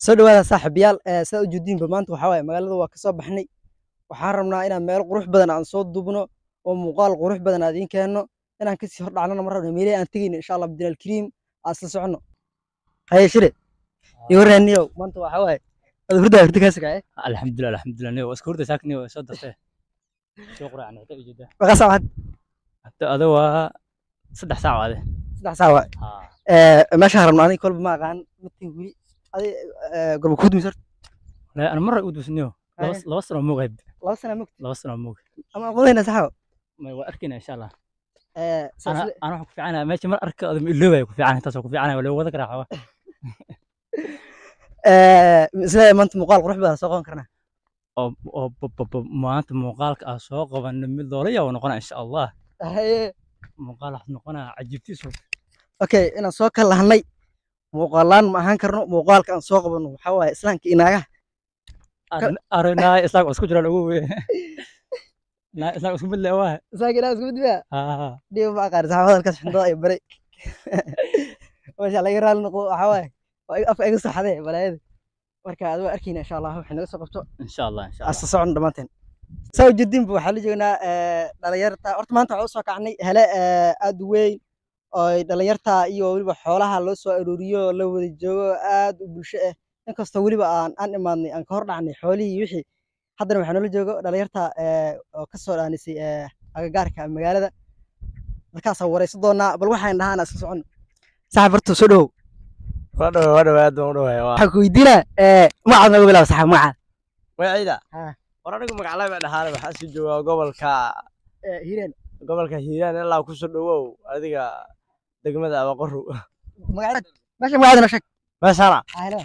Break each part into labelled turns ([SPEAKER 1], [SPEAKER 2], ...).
[SPEAKER 1] Soo dhawaada saaxiibayaal, sidaad u jeediinba maanta waxaa waaye magaalada waa kasoo baxnay. Waxaan rabnaa inaan meel qurux badan aan soo duubno oo muuqaal qurux badan aan idiin keenno, inaan kasii hor dhacnona ma rabno. Meelihii aan tegayno insha Allah bidnal kariim aan isla soconno. Haye shire iyo waraniyow, maanta waxaa waaye ad hurdaa hurda kaa sugaaye.
[SPEAKER 2] Alxamdulilah, alxamdulilah. Niyo iska hurda saak, niyo soo dartee soo quraacan xitaa ujeeda.
[SPEAKER 1] Meeqa saac had?
[SPEAKER 2] Hada ada waa 3 saac waade.
[SPEAKER 1] 3 saac waay. Meeshaan rabno aniga kolba ma aqaan matin weli adi gorba kuu dumis horta.
[SPEAKER 2] Wallahi ana marra u dus niyo. 2 sano moogay.
[SPEAKER 1] 2 sana mogta?
[SPEAKER 2] 2 sano moog.
[SPEAKER 1] Ama aqoonayna saxaabo?
[SPEAKER 2] May, waa arkayna insha Allah. Ana waxaan ku fiicanahay meesha mar arka adama iloobaya ku fiicanahay, taas ku fiicanahay waa lagu wada karaa xoogaa.
[SPEAKER 1] Isla maanta muuqaal qurux badan soo qaban karnaa.
[SPEAKER 2] Oo maanta muuqaalka aan soo qabanno mid loola yaabo noqona insha Allah.
[SPEAKER 1] Haye.
[SPEAKER 2] Muuqaal waxaa noqonaa cajiibtiisu.
[SPEAKER 1] Okay, inaan soo kala lahanay muuqaalaan ma ahaan karno. Muuqaalka aan soo qabanno waxaa waaye islaamka inaagaha.
[SPEAKER 2] Arrinaa islaamka isku jiraan ugu wey naa islaamka isku mid le waa.
[SPEAKER 1] Islaamka inaga isku mid miya dhiba ma aqaan saxaabada halkaas xindada ay baray masha laga raali noqo. Waxaa waaye waa afka iga soo xadee balaayada. Marka ad waa arkayna insha Allah waxay naga soo qabto.
[SPEAKER 2] Insha Allah, insha Allah.
[SPEAKER 1] Asa socon dhammaanteen saa ujeedinba waxaa la joognaa dhalinyarta. Horta maanta waxaa usoo kacnay hele aad u weyn oo dhalinyarta iyo weliba xoolaha loo soo arooriyo, la wada joogo, aad u bulsho ah. Inkastoo weliba aan imaadnay aan ka hor dhacnay xoolihii iyo wixii, haddana waxaa noola joogo dhalinyarta oo ka soo dhaanisay agagaarka magaalada. Markaasaan wareysan doonaa bal waxaan dhahaan isla socono. Saaxib, horta soo dhowow.
[SPEAKER 3] Waa dhawaay, waa dhawaay, aad baan u dhawaay. Waa
[SPEAKER 1] waxaan ku weydiinaa magacaad nooga bilaab saaxib, magacaad.
[SPEAKER 3] Magaciida?
[SPEAKER 1] Ha.
[SPEAKER 3] War anigu magaclay baa dhahaane, waxaa sii joogaa gobolka
[SPEAKER 1] Hiiraan.
[SPEAKER 3] Gobolka Hiiraan ilaa kusoo dhawow adiga degmada Abaqoru.
[SPEAKER 1] Magacaad meesha, magacaada noo sheeg.
[SPEAKER 3] Meeshana?
[SPEAKER 1] Hello.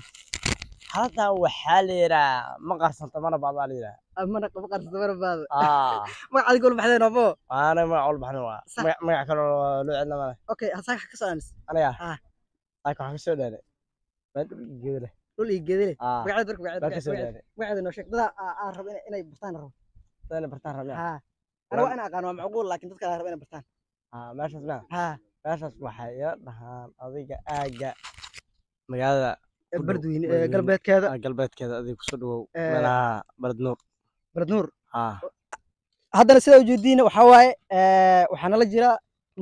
[SPEAKER 3] Xaaladan waxaa la yidhaha ma qarsanta mana baadaa la yidhaha.
[SPEAKER 1] Mana qabo qarsato mana baado.
[SPEAKER 3] Ah.
[SPEAKER 1] Magacaada gol baxdeen abo.
[SPEAKER 3] Waana magac walba baxna waa
[SPEAKER 1] Sax.
[SPEAKER 3] Magac kaloo loo celina male.
[SPEAKER 1] Okay, hasaaka ka soo dhaanis.
[SPEAKER 3] Aniga?
[SPEAKER 1] Ah.
[SPEAKER 3] Saaka waxaan kasoo dhaanay meel dhul iyo geedo leh.
[SPEAKER 1] Dhul iyo geedele.
[SPEAKER 3] Ah.
[SPEAKER 1] Magacaada marka, magacaada.
[SPEAKER 3] Baan kasoo dhaanay.
[SPEAKER 1] Magacaada noo sheeg, dada aan rabo inay bartaan rabo.
[SPEAKER 3] Dadana bartaan rabnaa.
[SPEAKER 1] Ha, aniga waa in aqaan waa macquul, laakiin dadka rabo inay bartaan.
[SPEAKER 3] Ah, meeshaas ma
[SPEAKER 1] ha.
[SPEAKER 3] Meeshaas waxay ila dhahaan adiga aagga magaalada ku dhow,
[SPEAKER 1] Bardweyne.
[SPEAKER 3] Beledweyne.
[SPEAKER 1] Galbeedkeeda.
[SPEAKER 3] Ah, galbeedkeeda adiga kusoo dhawow meelaha Balad Nuur.
[SPEAKER 1] Balad Nuur.
[SPEAKER 3] Ah.
[SPEAKER 1] Haddana sidaa ujeediina waxaa waaye waxaa nala jira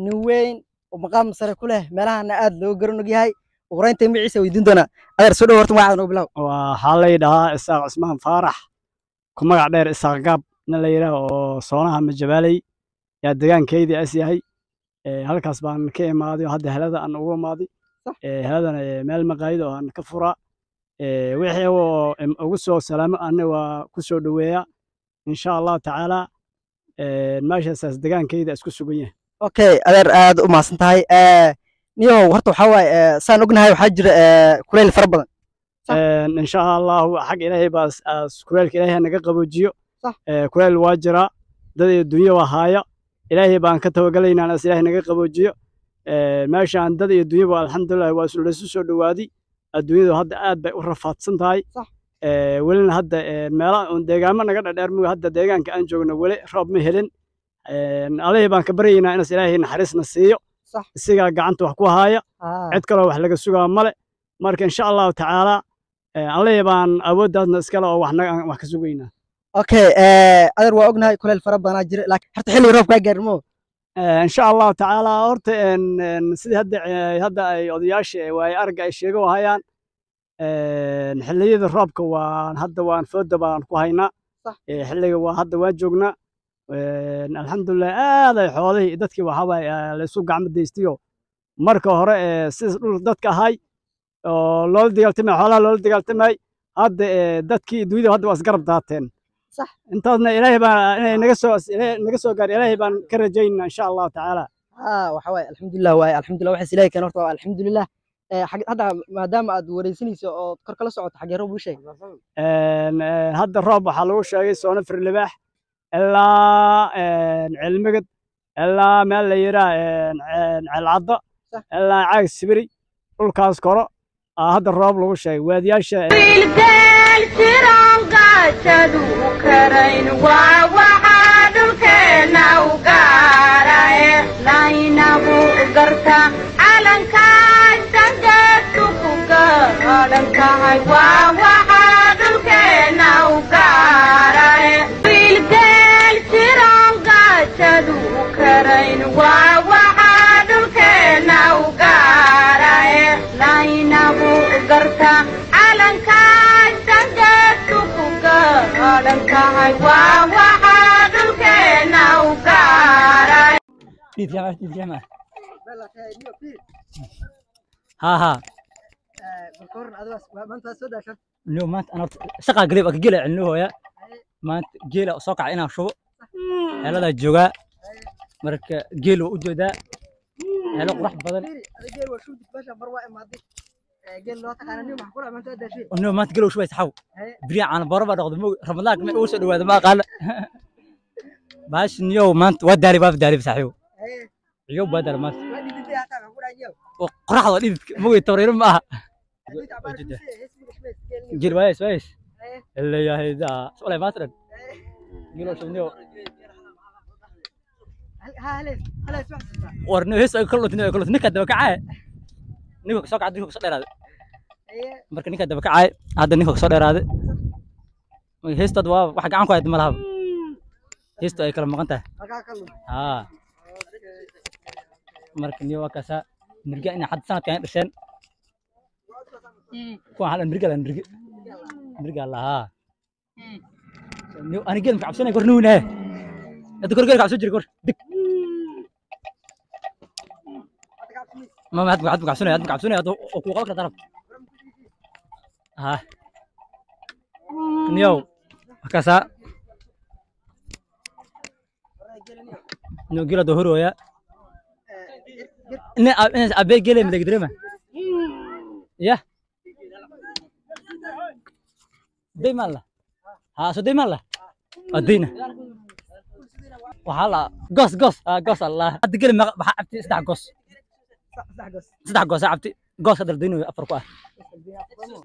[SPEAKER 1] nin weyn oo maqaam sare ku leh meelahana aad looga garan og yahay. Ugu horeynta magaciisa weydiin doonaa. Adeer, soo dhow, horta magacaada noogu bilaw.
[SPEAKER 4] Waxaa la yidhahaa Isaaq Cismaan Faarax, ku magac dheer Isaaq Gaab nin la yidhaah oo soonaha Majabaaley yaa degaankeydii as yahay. Halkaas baan ka imaaday oo hadda helada aan ugu imaaday.
[SPEAKER 1] Sax.
[SPEAKER 4] Heladana meel maqaayad oo aan ka furaa. Wixii oo ugu soo salaamo ana waa ku soo dhoweeya insha Allah tacaala. Meeshaasaas degaankeyda isku sugan yahay.
[SPEAKER 1] Okay adeer, aad u mahadsan tahay. Niyow, horta waxaa waaye saan ognahay waxaa jira kuleyl fara badan. Sax.
[SPEAKER 4] Insha Allahu xag Ilaahay baa kuleylka Ilaahay ha naga qaboojiyo.
[SPEAKER 1] Sax.
[SPEAKER 4] Kuleyl waa jiraa, dad iyo dunyo waa haaya. Ilaahay baan ka tawagalaynaa as Ilaahay naga qaboojiyo. Meeshaan dad iyo dunyaba alxamdulilah waa laysu soo dhowaaday. Adduunyadu hadda aad bay u rafaadsan tahay.
[SPEAKER 1] Sax.
[SPEAKER 4] Welina hadda meelaha uun deegaamo naga dhadheer muga hadda deegaanka aan joogno weli roob ma helin. Allihii baan ka baryaynaa inas Ilaahay naxariisna siiyo.
[SPEAKER 1] Sax.
[SPEAKER 4] Isigaa gacanta wax ku haaya. Cid kaloo wax laga sugaa male. Marka insha Allahu tacaala Allihii baan awooddaasna iskale oo wax naga wax ka sugaynaa.
[SPEAKER 1] Okay adeer, waa ognahay kuleyl fara badanaa jira, laakiin horta xilliga roobkaa gaarin mo.
[SPEAKER 4] Insha Allahu tacaala horta sidii hadda hadda ay odayaasha waaye aragga ay sheego hayaan, xilliyada roobka waan hadda waan fooda baan ku haynaa.
[SPEAKER 1] Sax.
[SPEAKER 4] Xilliga waa hadda waan joognaa. Alxamdulilah aad ay xoolihii dadkii waxaa waaye laysu gacmo daystiyo. Marka hore sidaas dhul dadka ahay oo loola dagaaltamay, xoolaha loola dagaaltamay, hadda dadkii dunyada hadda waa isgarab daateen.
[SPEAKER 1] Sax.
[SPEAKER 4] Intaasna Ilaahay baa inay naga soo Ilaahay naga soo gaar, Ilaahay baan ka rajaynaa insha Allahu tacaala.
[SPEAKER 1] Ha, waxa waaye alxamdulilah waaye, alxamdulilah waxaas Ilaahay keen horta waa alxamdulilah. Hadda maadaama aad wareysanayso oo kor kala socoto, xagee roob uu sheegay?
[SPEAKER 4] Hadda roob waxaa lagu sheegay soona Firlibaax ilaa Cilmigad ilaa meel la yidhaah Celcaddo
[SPEAKER 1] Sax.
[SPEAKER 4] ilaa Caag Sibiri, dhulkaas koro aa hadda roob lagu sheegay waadiyaasha.
[SPEAKER 5] Wiilgeel jiran gaajadu karayn waa waxaa dhulkeenna u gaarae laynagu garta calankaas dangeedku ku gaaro. gaadhan tahay waa waxaa dhulkeenna u gaarae wiilgeel jiran gaajadu karayn waa waxaa dhulkeenna u gaarae laynagu garta calankaas dangeedku ku gaadhan tahay waa waxaa dhulkeenna u gaarae
[SPEAKER 2] dhiidka ها ها
[SPEAKER 1] بالكورن ادواس ما انت سو داشن
[SPEAKER 2] انه ما انا شقه قريب اجيله عنه يا ما انت جيله soo kac inaan shubo xeelada jooga marka geel u jeedaa xeelo qurux badan
[SPEAKER 1] geel waa shubid basha mar waa imaaday geel loo taqaanaa wax kula maanta daashay
[SPEAKER 2] inuu maanta geel u shubay saxaw bari aan baraba dhaqdo ramadaanka ma uu soo dhawaado ma aqaan baash niyo maanta waa daari baaf daari saxiw iyo badal maanta qoraxda dhididka mogay tawreero ma aha geel waayes waayes leeyahay daa solay maanta dhan geelo shubniyo warniyo hees ay kala lutin ay kala lutin ninka daba kacay ninka soo kacay ninka soo dheeraaday marka ninka daba kacay hadda ninka soo dheeraaday heestad waa wax gacan ku hayd ma laha heestu ay kala maqan tahay haa marka niyo waa kaasa nirga ina had sanadkan dhasheen kuwa hal nirga la nirga nirga laha niyo ani geel ma cabsanay kor nuune hada kor geel cabsan jir kor dig ma ma had cabsanay had cabsanay hada oo ku qalka darab ha niyo waa kaasa niyo geel dohorooya إن أبي جيل من القدرمة يا دي مالا ها شو دي مالا أدينا وهلا قص قص قص الله هاد جيل ما عبتي سدع قص سدع قص عبتي قص هذا الدين أفرقه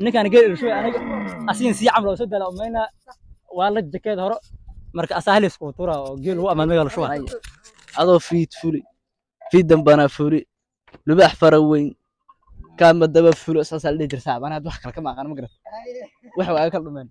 [SPEAKER 2] نك أنا جيل شوي أنا أسين سي عمله سد لا أمينا والله جكيد هرو مرك أسهل سكوتورا جيل هو أمان ميقال شوي
[SPEAKER 6] adoo fiid fuli fiid dambana fuli lubax faraweyn kaama daba fulo saasaa la dhihi jira saaxib anaa wax kale kama aqaan ma garat wax waa kala dhumeen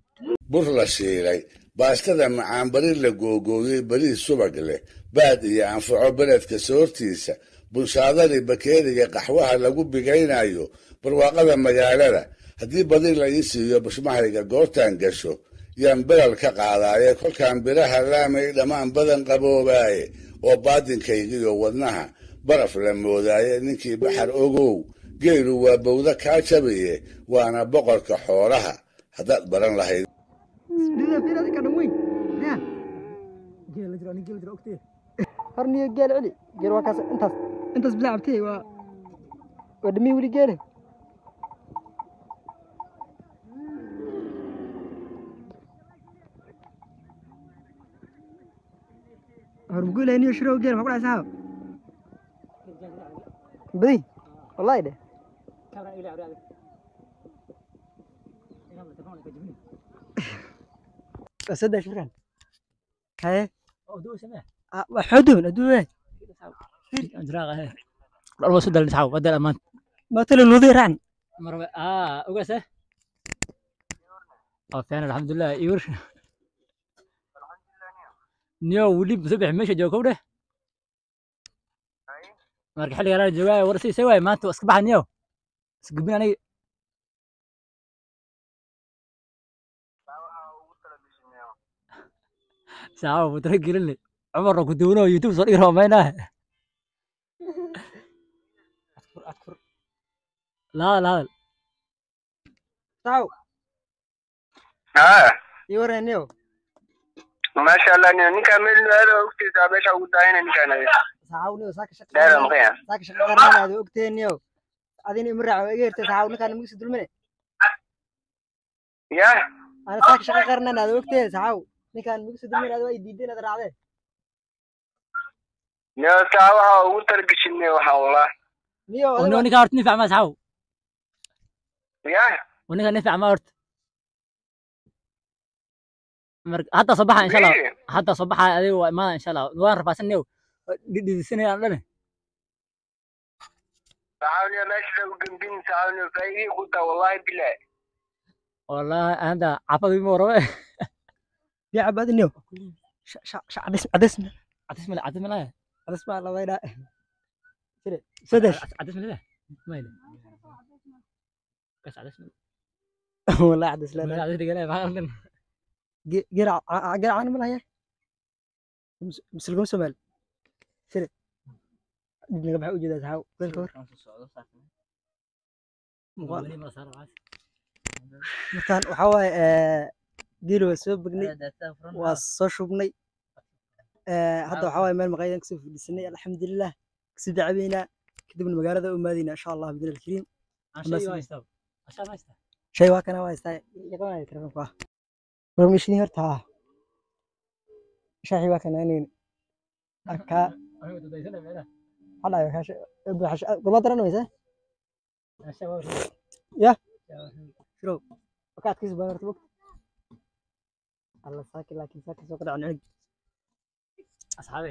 [SPEAKER 7] bur la shiilay baastada macaan bari la googooyey bariis subag leh baad iyo anfaco beledka soortiisa bunshaadadii bakeeriga qaxwaha lagu bigaynayo barwaaqada magaalada haddii badi la ii siiyo bushmahayga goortaan gasho yaan belal ka qaadaaye kolkaan biraha laamay dhammaan badan qaboobaaye oo baadinkaygiiyo wadnaha baraf la moodaaye ninkii baxar ogow geelu waa bawda kaa jabaye waana boqorka xoolaha haddaad baran lahayd
[SPEAKER 1] horniyo geel celi geel waa kaas intaas intaas bilaa cabtay waa waa dhami weli geele hormuguulayniyo shirow geel maxaa ku dhacay saxaab badi wallahi dheh saddex shirkan haye xudun aduwe
[SPEAKER 2] والله سد السحاب بدل امان
[SPEAKER 1] ما تلو لودي ران
[SPEAKER 2] مرة اوغاسه فعلا الحمد لله يور نيو ولي بسبح مشى joogo dheh marka xilliga la joogaa war si waay maanta iska baxan niyow isgubin aniga saawa mutara gelinle cumar ku duuno youtube soo dhigi rabo maynaa adkur la la
[SPEAKER 1] saw
[SPEAKER 8] haa
[SPEAKER 1] ii wareeniyow
[SPEAKER 8] maasha allah ninka meel aad ogtiisa meesha ugu daayana ninkaan
[SPEAKER 1] saxaw niyow saaka shaqa
[SPEAKER 8] dheer maqaya
[SPEAKER 1] saaka shaqa qaranaad ogteen niyow adina ima raaco iga hirtay saxaw ninkaan nimigisi dulmine
[SPEAKER 8] ya
[SPEAKER 1] ana saaka shaqa qaranaad ogteen saxaw ninkaan nimigisi dulmine aad waa i diideen aad raacdeen
[SPEAKER 8] niyow saa waxa ugu talagashinay waxa wallah
[SPEAKER 1] niyow
[SPEAKER 2] ونو ninka horta nin fiican saxaw
[SPEAKER 8] ya
[SPEAKER 2] ونinka nin fiican ma horta marka hadda soo baxa insha Allah hadda soo baxa adiga waa imaana insha Allah waan rafaasan niyow dhidhisanay aan dhane
[SPEAKER 8] Saxaabniyo meesha u gambin saxaabniyo faa'iido ku taa wallahi billahi.
[SPEAKER 2] Wallahi anda cafadu ma warabe.
[SPEAKER 1] Biyo cabaad niyo. Cadays cadays.
[SPEAKER 2] Cadays male, cadays male.
[SPEAKER 1] Cadays ma la wayna. Sire. Sadesh.
[SPEAKER 2] Cadays male. Male. Kas cadays male.
[SPEAKER 1] Wallahi cadays la.
[SPEAKER 2] Cadays digale ma qaldan.
[SPEAKER 1] Gera gera aan ma lahayaa. Misalgum Soomaal. Sire. Dib naga maxaa u jeedaa saxaw? Dalka hor. Markaan waxaa waaye geeli waa soo bognay, waa soo shubnay. Hadda waxaa waaye meel maqaayadan kasoo fadhiisanay, alxamdulilah, kasii dacabeynaa, kadibna magaalada u maadayna insha Allah bidni alkariim. Shay waa kana waa haystaa, yaqaanaya telefoonka waa. Barnaamijkii horta haa. Shaaxi waa kana inayn ka hadhayo gobaa daranaysa ya shirow ka adkaysi badan horta bogta alla saaki laakiin saaki soo qadhacan cunug.
[SPEAKER 2] Asxaabi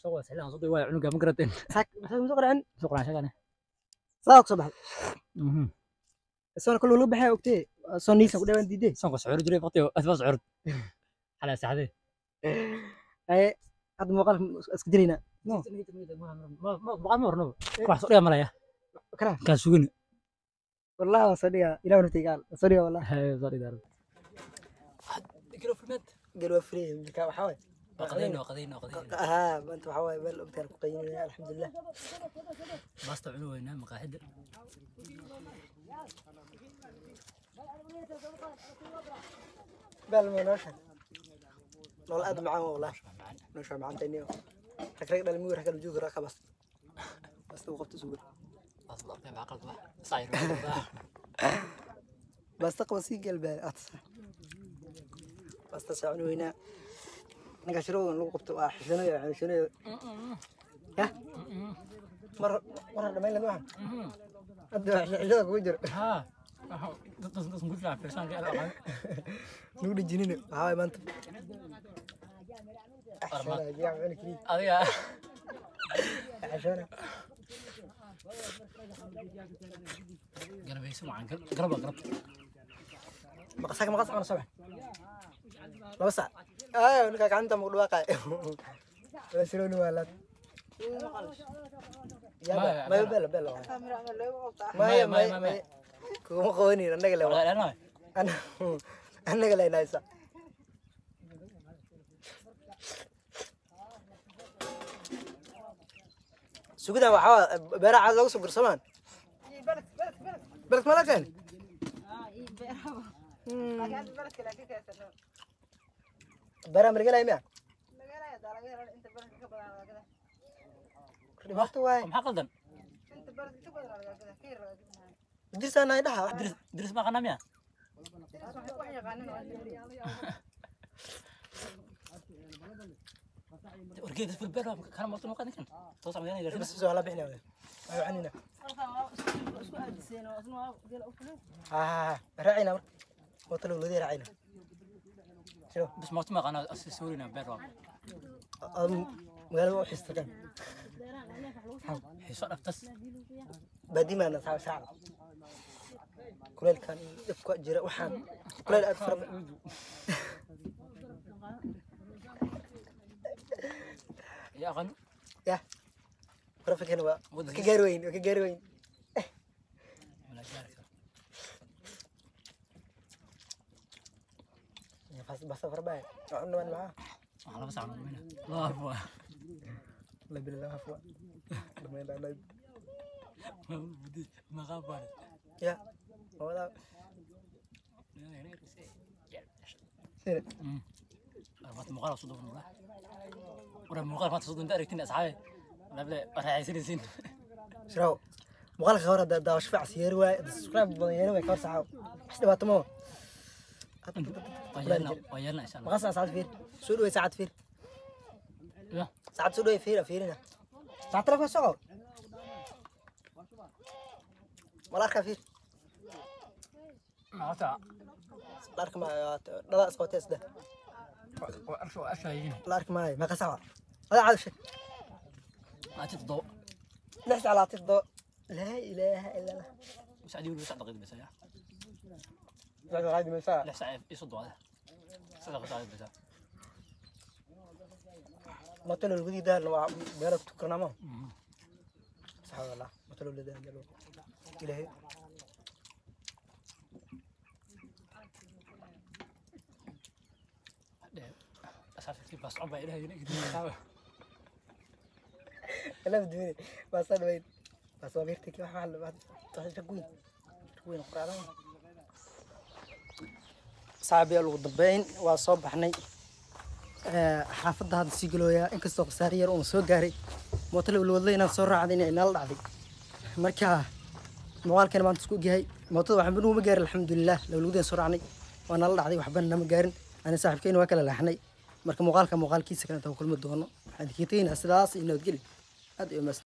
[SPEAKER 2] soo wada saxiixan soo duway cunuga ma garateen.
[SPEAKER 1] Saaki soo qadhacan
[SPEAKER 2] soo qadhacan shaqana
[SPEAKER 1] saa ku soo baxay soona kul lagu baxay ogtee soo niisa ku dhawaan diiday
[SPEAKER 2] soon ku socor jiray waqti asba socor ala saxday.
[SPEAKER 1] Ay hadda muuqaal iska dilaynaa.
[SPEAKER 2] No ma marno wax soo dhiga malaya
[SPEAKER 1] kara
[SPEAKER 2] ka sugin.
[SPEAKER 1] Wallahi waa soo dhigaa ilaah naftayga waa soo dhigaa wallahi.
[SPEAKER 2] Hay soo dhigaa
[SPEAKER 1] gelo free marka waxa waay
[SPEAKER 2] qadayno qadayno qadayno.
[SPEAKER 1] Haa maanta waxa waay meel ogtaan ku qaynaya alxamdulilah.
[SPEAKER 2] Basta cunu weynaa maqaaxida.
[SPEAKER 1] Bal ma nolosha nolol aad macaan wallahi nolosha macaan tayniyo rag rag dhalmi rag kala joogi rag bas bas uu qabto suuga
[SPEAKER 2] bas la qabay aqal wax saayir
[SPEAKER 1] bas taqwa si galba at bas tasacun weynaa ninka shiroogan lagu qabto waa xishanayo xishanayo ya mar mar dhamayn lan waxan hadda xishada kugu jiro.
[SPEAKER 2] Ha dad dad ku fiican fiirsan ka ala
[SPEAKER 1] nugu dhijinina waxaa waay maanta
[SPEAKER 2] adiga
[SPEAKER 1] xishana
[SPEAKER 2] garabayso macaan garab garab
[SPEAKER 1] maqasaga maqas cuna sabax 2 saac ayo ninka gacanta mugu dhawaaqay wala sirooni waa laad maya bela bela maya maya maya kuma qabanin annaga le annaga le inaysa sugudan waxaa beeraha caad loogu soo gursamaan beled ma la keeni beeraha margelaya miya dhibaato waaye.
[SPEAKER 2] Maxaa qaldan?
[SPEAKER 1] Dirsaana dhaha
[SPEAKER 2] diris ma qanaa miya? Wargeed isful beer kana mooto muuqan kan toos aan magaalada
[SPEAKER 1] bas soo la bixina way waxanina ah raacina marka mooto loo raacina
[SPEAKER 2] shiro bas mooto ma qanaa suurina beer waa
[SPEAKER 1] magaalada u xistaan
[SPEAKER 2] xiso dhaftas
[SPEAKER 1] baadimaana saac saac kuleelkan dhibka jira waxaan kuleel aad fara
[SPEAKER 2] يا غنو
[SPEAKER 1] يا رفك هنا بقى كجاروين كجاروين
[SPEAKER 2] ولا جارك
[SPEAKER 1] يا بس بس فرباي عندنا من معاه
[SPEAKER 2] على بس عمل منها الله عفوا
[SPEAKER 1] لا بالله عفوا لما لا لا
[SPEAKER 2] ما غاب
[SPEAKER 1] يا هو سير
[SPEAKER 2] ما مقال صدق ولا ورا مقال ما تصدق انت اركتني اصحابي لا بلا راعي سين
[SPEAKER 1] شراو مقال خبر دا شفع سير واي سبسكرايب badan yeeri way kor saxaw wax dhibaato ma
[SPEAKER 2] ويلنا ان شاء الله
[SPEAKER 1] maqas saacad fiir soo dhaway saacad fiir
[SPEAKER 2] ya
[SPEAKER 1] saacad soo dhaway fiir fiirina saacad telefoon soo qor wala arka fiir
[SPEAKER 2] ma ta
[SPEAKER 1] la arka ma dhala isqootay isda
[SPEAKER 2] arka
[SPEAKER 1] la arki maayo meeqa saac waa? Adaa caadi sheeg
[SPEAKER 2] ما تضوء
[SPEAKER 1] 6 saac 27 Laa ilaaha illa Allah.
[SPEAKER 2] ساعة يقول 9 دقائق بس يا.
[SPEAKER 1] 9 دقائق.
[SPEAKER 2] لا ساعة يصدوا هذا. 9 دقائق بس.
[SPEAKER 1] ما تلو الودي ده لو مالك تكرنا ما. سبحان الله ما تلو الودي ده إلهي.
[SPEAKER 2] بس عمره إلهي نقدر.
[SPEAKER 1] لا بدوني بس أنا وين بس ما بيرتكي واحد بعد تحت وين قرآن. صعب ugu dambeyn waa soo baxnay xaafadda hadda sii galooyaa inkastoo khasaare yar uun soo gaaray mooto la wadlay inaan soo raacday inay nala dhacday. Marka muuqaalkan maanta isku ogyahay mootada waxba nuguma gaarin alxamdulilah lawlwadeen soo raacnay waa nala dhacday waxba nama gaarin ani saaxiibkeyna waa kala laaxnay. Marka muuqaalka muuqaalkiisa kale intaan ku kulmi doono waxaan idinkaga tegaynaa sidaas iyo nabadgelyo aad iyo mahadsan.